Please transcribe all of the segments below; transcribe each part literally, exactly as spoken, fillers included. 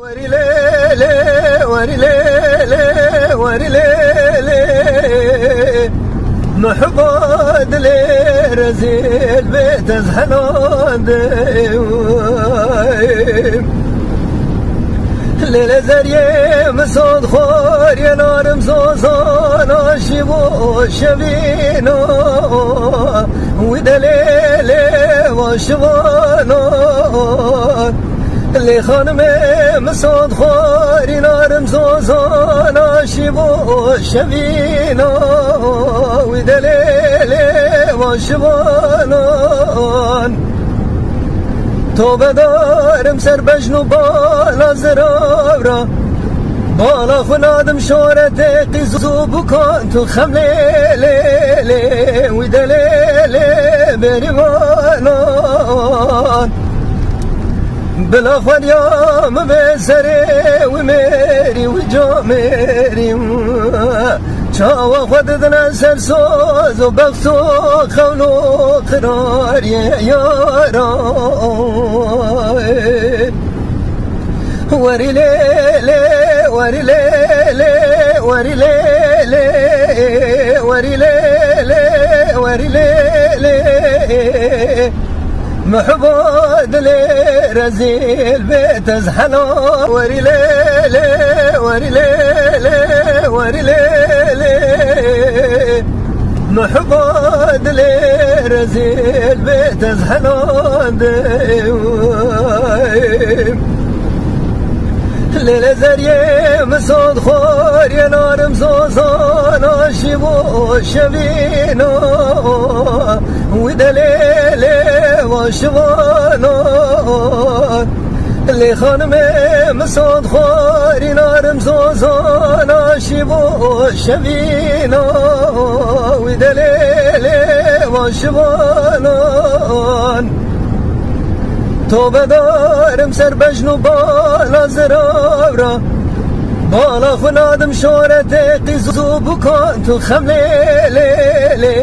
Werî lê lê, werî lê lê, werî lê lê. Muhibba dilê rezîl bê tezhenandê. Lê lê zeriyê min sod xwariyê narim zozana şîvo şevîna. Wî delê lê va şivana. Lê xanimê min sod xwarî narim zozana şîvo şevîna. Wî delê lê va şivanan. Tobedarim ser bejn û bala ziravra. Bala xwe nadim şoretê qîz û bukan tu xem lê lê lê. Wî delê lê bêrîvanan. Bila xweriya min bê serê wî mêrî, wî camêrî. Çawa xwe didine ser soz û bext û xewn û qirariyê yaran. Werî lê lê, werî lê lê, werî lê lê, werî lê lê, werî lê lê. Muhibba dilê rezîl bê tezhena. Werî lê lê, werî lê lê, werî lê lê. Muhibba dilê rezîl bê tezhenandê. Lê lê zeriyê min sod xwariyê narim zozana şîvo şevîna. Wî delê lê va şivanan. Lê xanimê min sod xwarî narim zozana şîvo şevîna. Wî delê lê va şivanan. Tobedarim ser bejn û bala ziravra. Bala xwe nadim şoretê qîz û bukan tu xem lê lê lê.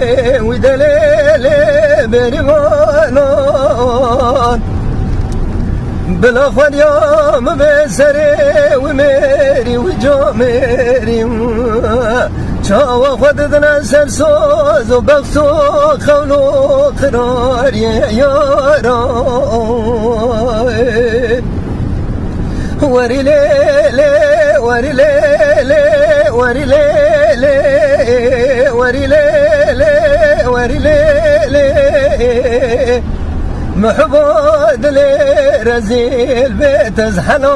Wî delê lê bêrîvanan. Bila xweriya min bê serê wî mêrî, wî camêrî. Çawa xwe didine ser soz û bext û xewn û qirariyê yaran. Werî lê lê, werî lê lê, werî lê lê, werî lê lê, werî lê lê. Muhibba dilê rezîl bê tezhena.